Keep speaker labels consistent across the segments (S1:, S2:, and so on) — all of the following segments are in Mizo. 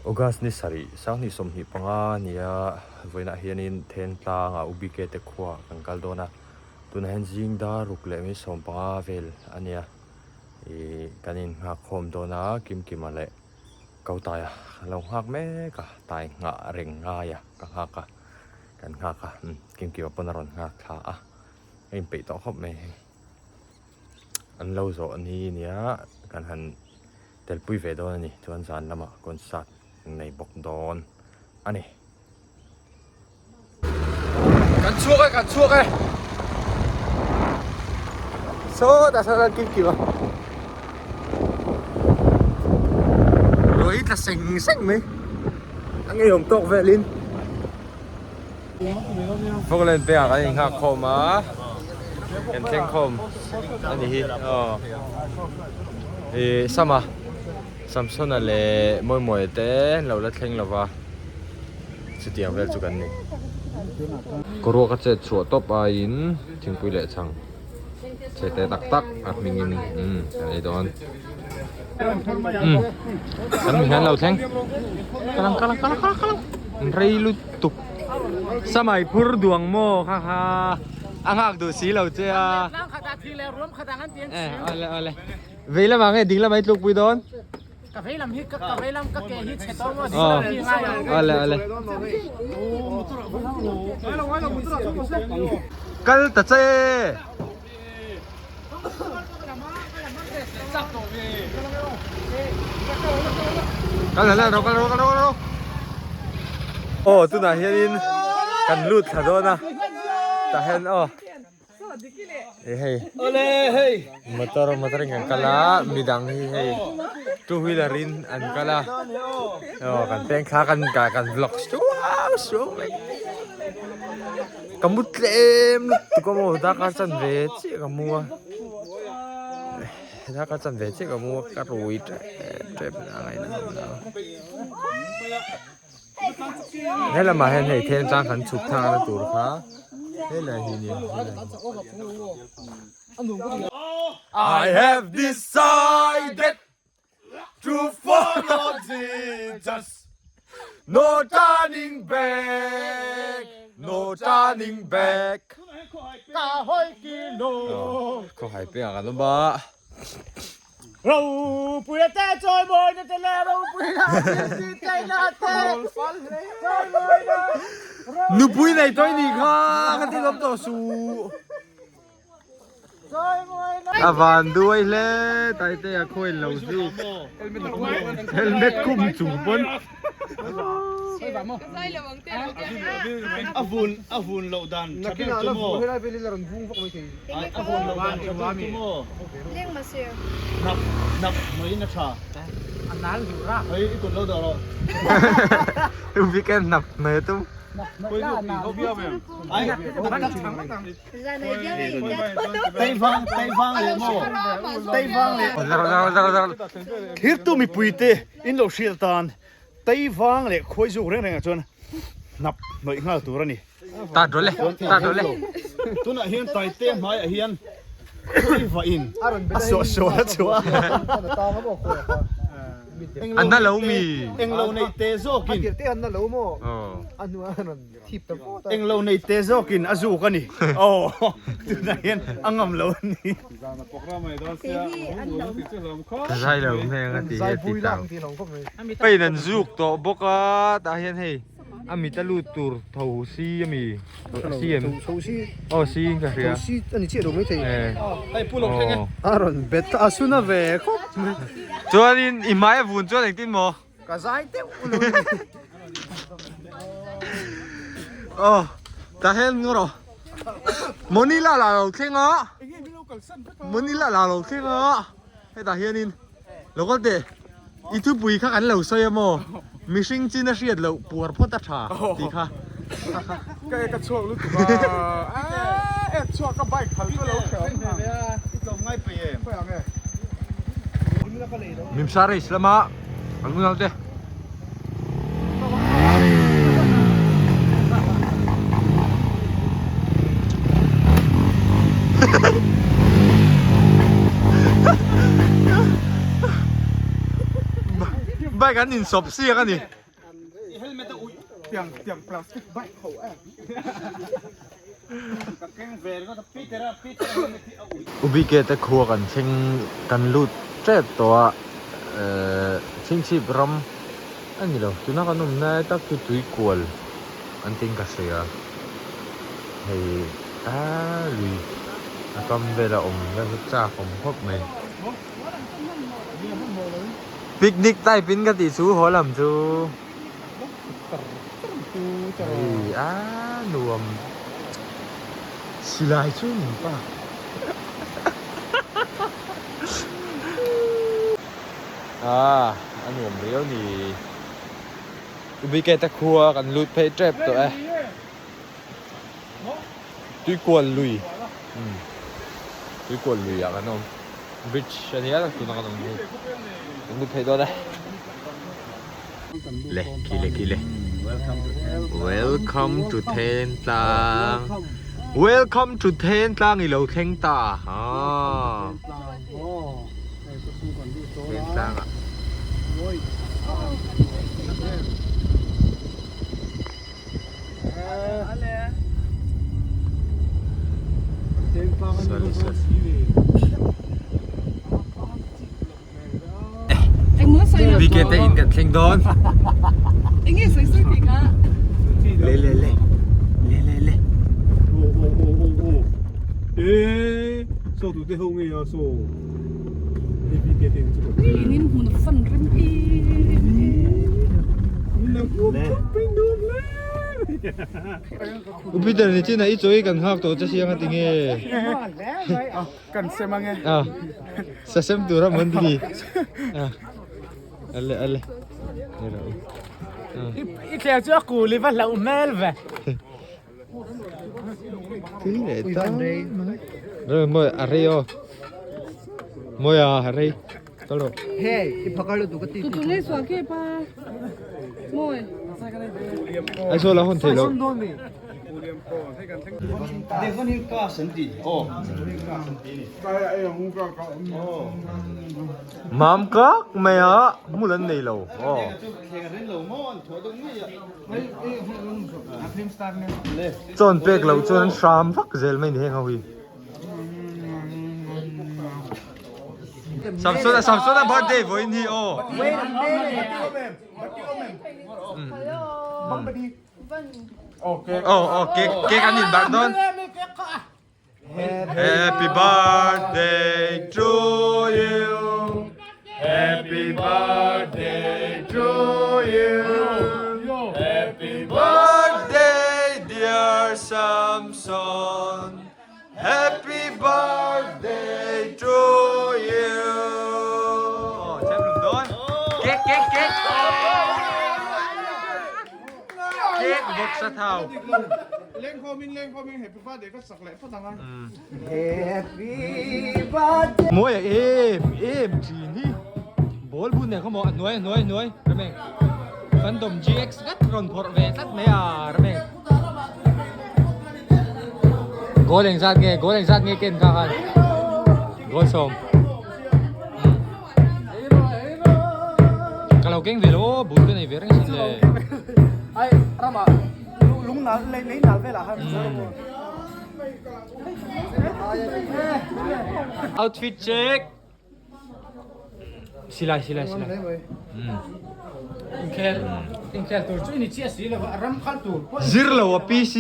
S1: August ni sarih sanghnih 25 a ni a vawiinah hianin Thentlang ah UBK te khua kan kal dawn a tunah hian zing dar ruk leh mi 15 vel a nia ih kan innghak khawm dawn a Kimkima leh Kotaia ka lo nghak mek a tai nghah reng ngai a ka nghak a kan nghak a umm Kimkima pawn a rawn nghak thla a a inpeih tawh khawp mai hei an lo zawh ni nia kan han telpui ve dawn a ni chuan zan lamah concert an nei bawk dawn a ni. Kan chhuak e kan chhuak e sawtah sawn a kim kim a ruah hi tla seng seng mai a ngeiawm tawk velin Falkland pengah kan inghak khawm a kan thleng khawm a ni hi aw ih Sama Samsona leh Mawimawia te an lo la thleng lova. Chutiang vel chu kan ni. Kawruak a chet chhuah tawp aiin thingpui leh chhang chhe te tak tak a hmingin umm kan ei dawn. Umm kan mi hian lo thleng. Kalang kalang kalang kalang kalang rei lutuk. Samai phur duang maw kha kha a nghak duh si lo che a. Eh awle awle. Vei lamah nge ding lamah i tlukpui dawn?
S2: Ka vei lam hi ka vei lam ka ke hi chhe tawh maw ding lam hi ngai ang.
S1: Awle awle. Kal ta che. Kal la ro kal ro kal ro kal ro. Aw tunah hianin kan lut thla dawn a. Tah hian aw. Hei motor motor in kan kal a midang hi hei two wheeler in an kal a aw kan peng thla kan kan vlog suau suau mai ka mu tlem lutuk a maw darkar chan ve chiah ka mu a darkar chan ve chiah ka mu a ka rui tep tep a ngaihna a awm lo. He lamah hian hei then tlang kan chhuk thak na tur kha helai hi nia helai I have decided to follow Jesus no turning back no turning back
S2: Ka hawi ki lo
S1: Khawhai pengah kan awm a.
S2: Ropuia te chawimawina te leh ropuina thiltihtheihna te chawimawina
S1: Nupui nei tawih nih kha ka ti lawm tawh suh. A van duai hle Taite a khawi lo zuk. Helmet khum chung pawn.
S3: A vun a vun loh dan tha ber chu maw? A vun loh dan tha ber chu maw? Hnap hnap hnuaiin a tha. Hei i kut lo dah rawh.
S1: Weekend hnap hnuai a tum.
S3: Taivang taivang leh maw? Taivang leh. Thirtu mipuite in lo hrilh tan Taivang leh khuaizuk reng rengah chuan hnap hnawih nghal tur a ni.
S1: Tat rawh le, tat rawh le.
S3: Tunah hian Taite hmaiah hian khuaiva in a suah sual a chhuah a.
S1: An na lo mi?
S3: Englo nei te zawkin. Englo nei te zawkin a zuk a ni. Aw, tunah hian a ngam lo a ni.
S1: Zai lo hmeng a ti hi a ti tau. Pain an zuk tawh bawk a, tah hian hei a mit a lut tur tho si a mi si em? Aw si in ka hria.
S4: Si a ni chiah lo maithei.
S3: Hei pu lo thleng e.
S4: A rawn bet a suna ve khawp mai.
S1: Chuanin i hmai a vun chuan engtin maw?
S4: Ka zai deuh lo ni.
S1: Aw, ta hian ngaw rawh. Moni la la lo thleng a. Moni la la lo thleng a. Hetah hianin lo kal teh. I thupui kha kan lo sawi a maw? Mihring chin a hriat loh puar phawt a tha tih kha.
S4: Ka ek a chhuak lutuk a. Ek chhuak ka bike phal chu lo hreh awm ang.
S3: I tlawm ngai peih em?
S4: Khawi ang e.
S1: Mimsa race lama an hun ho te. Bike an insawp siak a ni.
S4: Tiang tiang plastic bike ho em.
S3: Ka keng ve ringawt a Peter a Peter a helmet hi a ui.
S1: Ubike te khua kan thleng kan lut tep tawh a ehh chhingchhip ram a ni lo tuna kan awm nai tak chu tuikual an tiin ka hria hei aa lui a kam vela awm vel chu chak awm khawp mai. Picnic type in ka tih chu haw lam chu hei a nuam silai chu min pak a a nuam riau ni Ubike te khua kan lut phei tep tawh e Tuikual lui Tuikual lui ah kan awm. Bridge a nia tuna kan awm hi kan lut thei dawn e le khi le khi le welcome to Thentlang welcome to Thentlang i lo thleng ta ha Thentlang ah BK te in kan thleng dawn. Le le le. Le le le.
S4: O o o o o. E so tu te ho nge ya so. BK te in chu.
S5: Nin hmun fan rem e.
S1: Le. U Peter ni chin a i chawi kan nghak tawh che siang a ti nge.
S4: Kan sem ange.
S1: A sa sem tur a mawn ti. A ale ale. Ni ro.
S2: I thleng chu a kul i va hlauh hmel ve.
S1: Tui leh ta. Rồi mời a rei o. Mời a rei. Kal rawh.
S2: Hey, i phakar lutuk ka ti.
S5: Tu tu nei sual ke pa. Mawi.
S1: Ai saw la hawn thei lo.
S3: Devon hi class an ti. Aw.
S1: Mam kak mai a hmul an nei lo. Aw. Chawn pek loh chuan an hram vak zel mai ni heng ho hi. Samsona Samsona birthday vawiin hi aw. Oh oh cake cake an in barh dawn. Happy birthday to you. Happy birthday to you. Happy birthday dear Samson. Happy birthday to you Aw chem lum dawn Cake cake cake Cake vawk sa thau Mawi a em em thin hi Ball bun nen kha maw a hnuai a hnuai a hnuai Rameng Fandom GX ngat rawn phawrh ve tlat mai a Rameng Goal engzat nge goal engzat nge ken kha khan goal sawm ka lo keng ve lo aw bul ka nei ve reng sin le
S2: ai rama lung nal lei lei nal vela han
S1: outfit check Silai silai silai.
S2: Inkhel inkhel tur chu ini chiah si lova ram khal tur pawh.
S1: Zir lo a PC.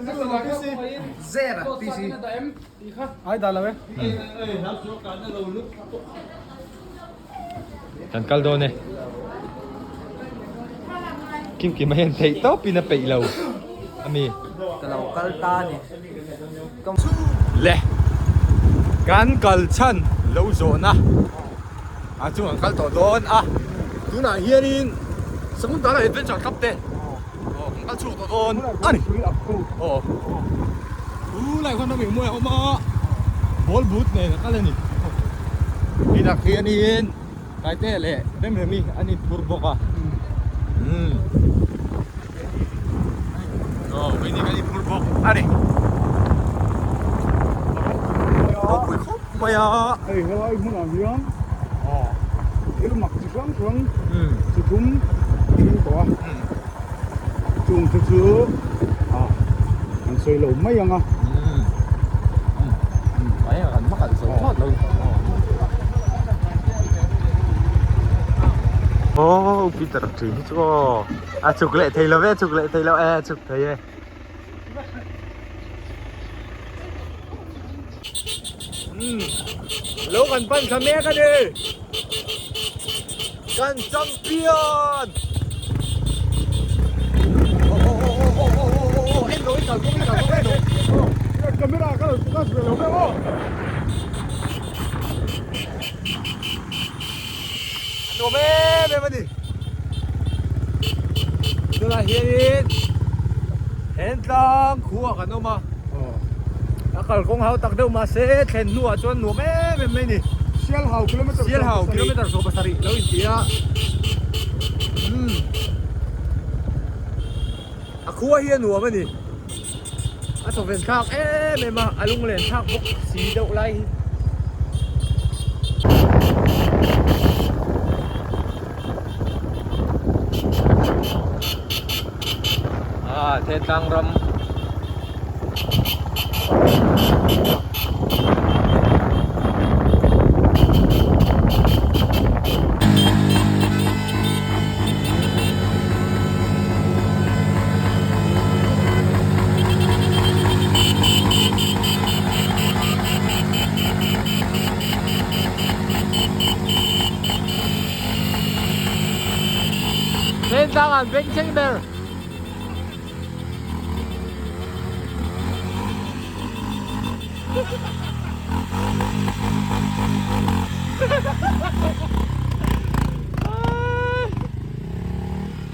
S2: Zir lo a PC. Zer a PC.
S4: Ai dah lo e.
S1: Kan kal dawn e. Kim kim a hian theih tawp in a peih lo ami.
S2: Ka lo kal ta ni.
S1: Le kan kal chhan lo zawhna a chung an kal tawh dawn a tunah hianin Sakuntala Adventure Club te aw kan kal chhuak tawh dawn a ni aw tunah hian ram engmaw a awm a ball boot nen a kal a ni hetah khianin Kaite leh Remremi an inphur bawk a umm aw keini kan inphur bawk a ni ropui khawp mai a
S4: hei helai hmunah hian aw. Thil mak chi hrang hrang chi thum a thleng tawh a, chung te chu ah kan sawi lo mai ang a.
S1: Aw Peter thin hi chu aw a chuk leh thei lo ve chuk leh thei lo e a chuk thei e. Lo kan pan thla mek a ni. Kan champion!
S4: Camera ka lo focus ve lo ber aw.
S1: Nuam em em a ni. Tunah hianin hentlang khua kan awm a, a kalkawng hau tak deuh mahse thlen hnuah chuan nuam em em mai a ni.
S4: Sialhau kilometer
S1: Sialhau kilometer 70 lo inti a. A khua hi a nuam a ni. A chawven thlak em em a, a lunglen thlak bawk si deuh lai hi. Ah, Thetlang ram. Thleng an beng thleng ber.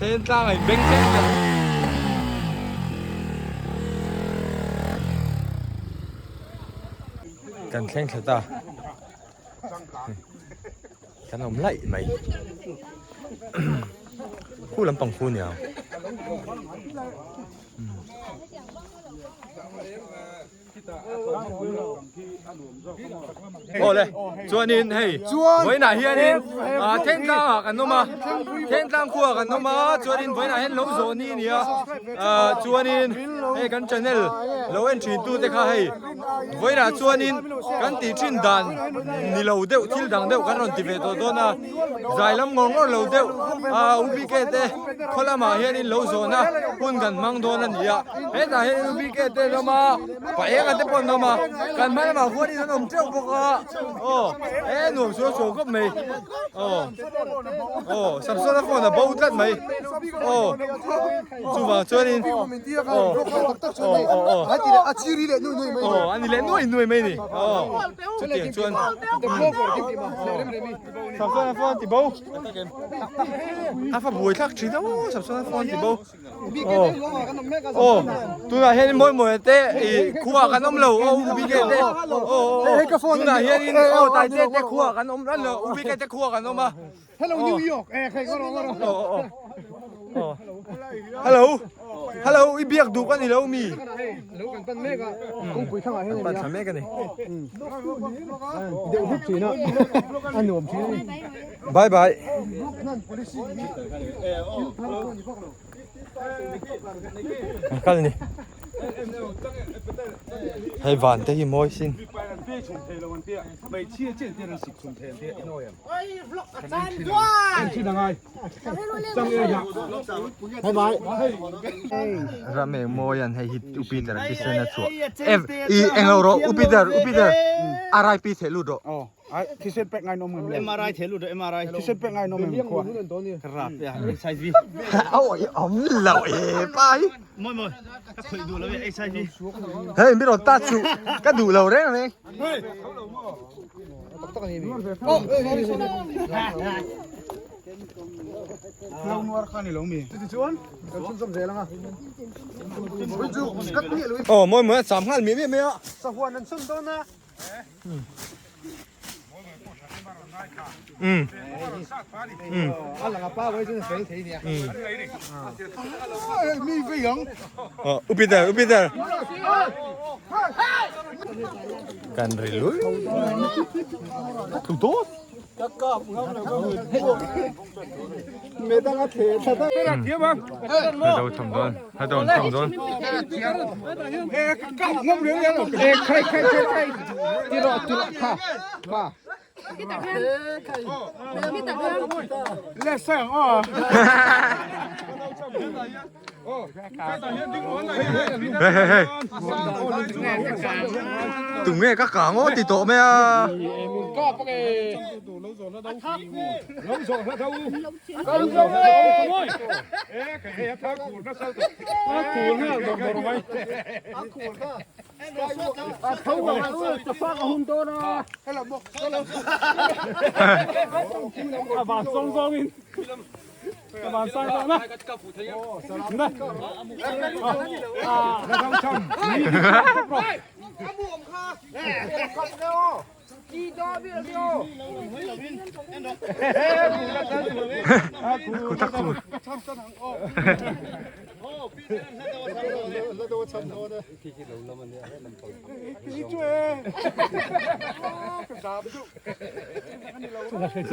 S1: Thentlang a inbeng thleng ber. Kan thleng thla ta. Kan awm laih mai. Khu lampang khu nia. Awle chuanin hei vawiinah hianin Thentlang ah kan awm a Thentlang khua kan awm a chuanin vawiinah hian lo zawh ni a ni a chuanin hei kan channel lo en thin tu te kha hei vawiinah chuanin kan tih thin dan ni lo deuh thil dang deuh kan rawn ti ve tawh dawn a zai lam ngawr ngawr lo deuh UBK te khaw lamah hianin lo zawhna hun kan hmang dawn a ni a hetah hian UBK te an awm a pa enga te pawh an awm a kan hma lamah khuanin an awm teuh bawk a aw he nuam sual sual khawp mai aw aw Samsona phone a bo tlat mai aw chuvang chuanin aw aw aw aw a ni leh nuai nuai mai a ni aw chutiang chuan Samsona phone ti bo a fa buai thlak thin aw Samsona phone ti bo aw aw tunah hianin mawi mawi te ih khuaah kan awm lo aw u bk te aw aw tunah hianin aw taite te khuaah kan awm ran lo u bk te khuaah kan awm a
S4: Hello New York eh khai ngawr ngawr
S1: aw aw aw hello hello i biak duh ka ni lo mi
S4: lo kan pan mek a kawngpui thangah hian
S1: kan pan thla mek a ni
S4: deuh huk thin a a nuam thin a ni
S1: bye bye kal ni hei van te hi mawi sin Ram eng mawi an hei hi U Peter a thisen a chhuah i englo rawh U Peter U Peter RIP theh lut rawh.
S4: Thisen pek ngai nawm ngem le.
S3: MRI theh lut rawh MRI.
S4: Thisen pek ngai nawm ngem khua.
S3: Ka rap ya HIV.
S1: Awi awm lo e pai.
S3: Mawi mawi ka khawih duh lo e HIV.
S1: Hei mi rawn ta chu ka duh lo reng reng.
S4: Lo nuar kha ni lo mi. Chutichuan kan chhunzawm zel anga.
S1: Aw mawi mawi a cham nghal miah miah mai a.
S4: Sahuan an sawn dawn a.
S1: U Peter, U Peter. Kan ri lui. Ka tlu dawt. Hado tham dawn hado an tham dawn. Hey hey hey. Tunge ka kang aw ti tawh mai a.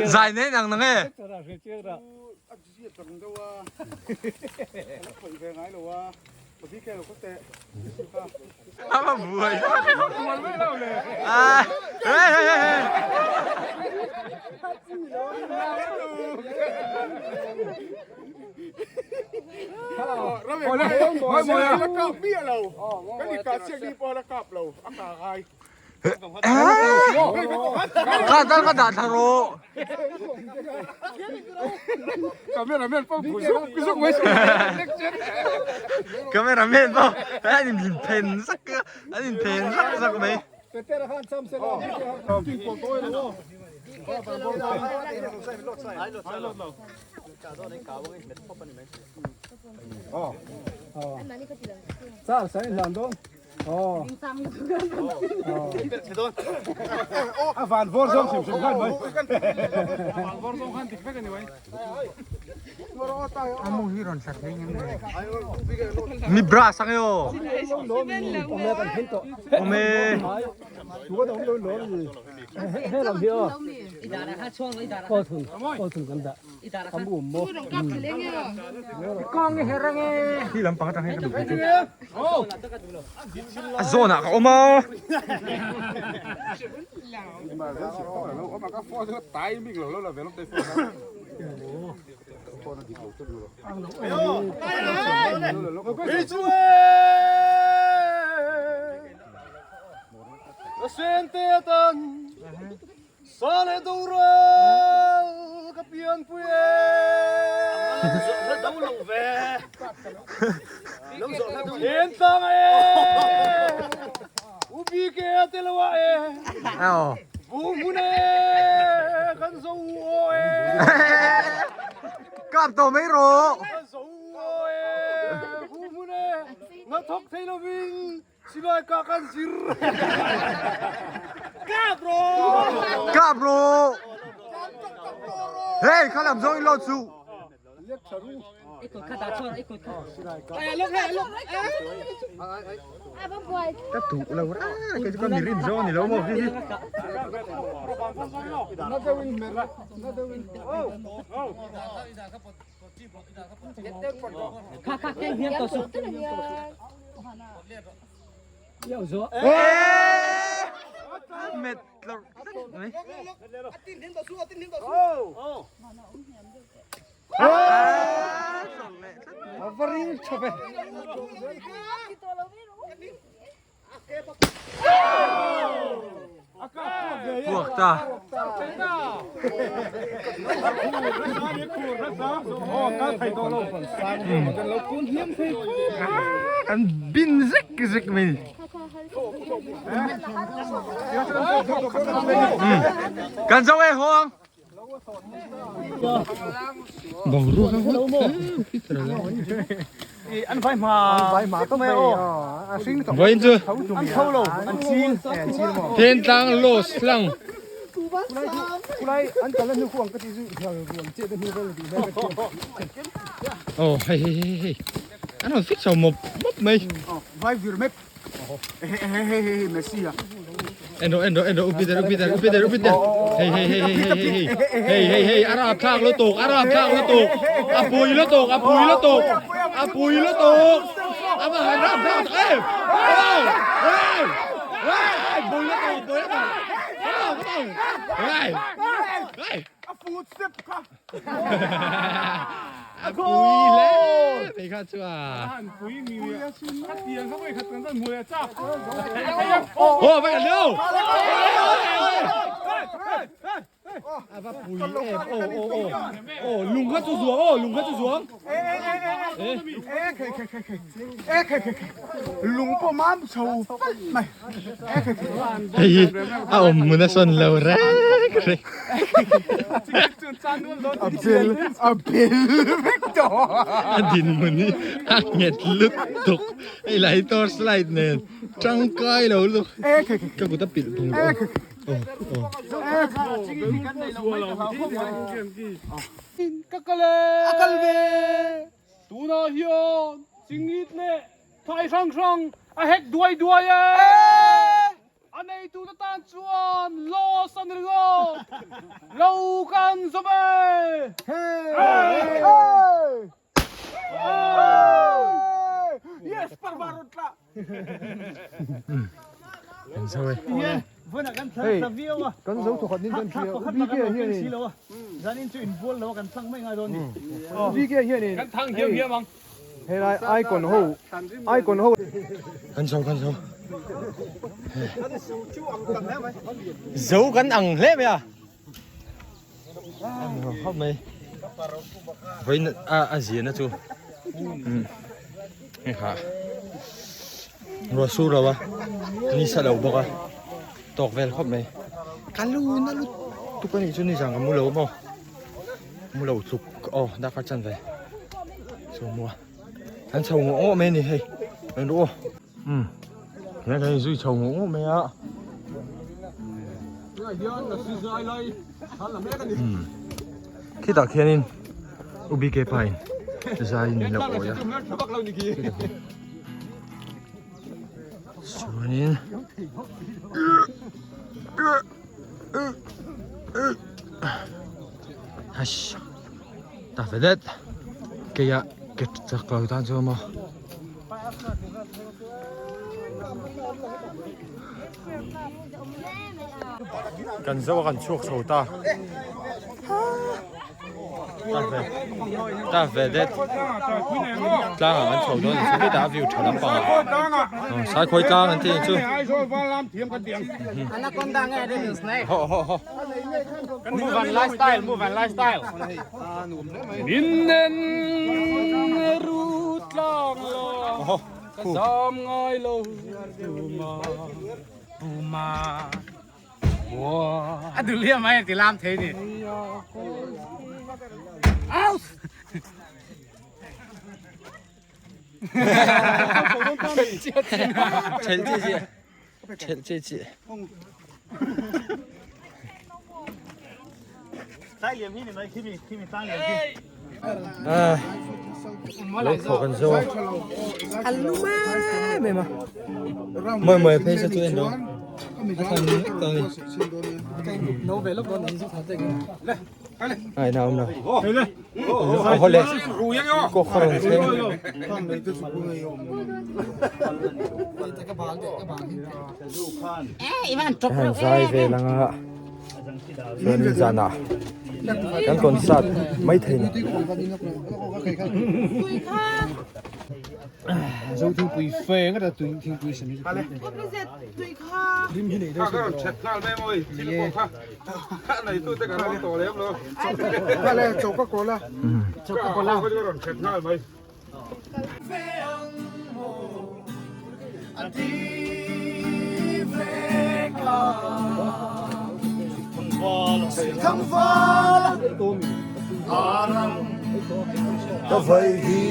S1: Zai nei nang nang e. A va buai. À, ê ê ê ê. Ka tal ka dah thla rawh. Cameraman pawh an in phen zak a, an in phen zak zak mai. Mi bra sang e aw. Awm e. Khi lampang atang hian ka duh phei chu. A zawnah ka awm a. Kap tawh mai rawh. Kap rawh. Hey, kha lam zawng in lawt suh. Ka duh lo ra kei chu ka mi rin zawng a ni lo maw hi hi. Met lo mai. Puak ta. Kan bin zek zek mai ni. Kan zo e hawng. Vawiin chu Thentlang Loss hlang Aw hei hei hei hei an rawn fit chho mawp mawp mai. En rawh en rawh en rawh u Peter u Peter u Peter u Peter hei hei hei hei hei hei hei hei hei a rap thlak lutuk a rap thlak lutuk a pui lutuk a pui lutuk a pui lutuk a va han rap thlak tak em hey hey pui lutuk pui lutuk hey hey
S4: A foot step kha.
S1: A pui hle mai kha chu a.
S4: Pui mi kha tiang kha voi khat kan hmu leh chak.
S1: Oh vai kan leo. A va pui em oh oh oh. Oh lung kha chu zuang oh lung kha chu zuang.
S4: E e e khe khe khe khe e khe khe khe lung pawh mam chho falh mai e khe khe
S1: Hei hi a awm hmun a sawn lo reng reng.
S4: A bel a bel vek tawh.
S1: A dinhmun hi a nghet lutuk. Hei lai torch light nen tangkai lo lutuk. Ka kut a pilh phung rawh aw. Aw aw.
S2: Ka kal e. A kal ve. Tunah hian chingit leh thlai hrang hrang a hek duai duai e. A neitute tan chuan loss a ni ringawt. Lo kan zawm e.
S4: Yes, parva rawn tla.
S1: Kan zo e.
S4: Hei, kan zo thawkhat nin kan hria. BK hianin BK hianin
S2: Kan thang hiam hiam ang.
S4: Hei lai icon ho icon ho
S1: Kan zo kan zo. Zo kan ang hle mai a. Khawp mai. Vawiin a a ziahna chu hei kha ruah sur lo a ni sa lo bawk a tawk vel khawp mai ka lu na lutuk a nih chu nizan ka mu lo maw mu lo tluk aw darkar chan ve chu mua an chho ngawh ngawh mai a ni hei en rawh aw. Umm he kan inzui chho ngawh ngawh mai a umm khitah khianin U BK pa in zai in lo awi a chuanin hash ta ve det keia ke chak lo tan chuan maw. Kan zo a kan chhuak chho ta ta ve det tlang ah kan chho dawn chu hetah a view tha lampang ah saikhawi tlang an tih chu ho ho ho
S2: Move on lifestyle move on lifestyle Min nen ru tlang lo ka zam ngai lo Puma Puma A duh liam mai ti lam thei ni. Out!
S1: Chel chi chi. Chel chi chi. Lo thawk an zo a. A lum em em a. Mawi mawi phei se chu en lo. A thlan mek tawh a ni. Ai na awm lo. A haw leh. Kaw khaw rawn thleng. Han zai vel anga chuanin zanah kan concert mai thei ni. Ka vai hi.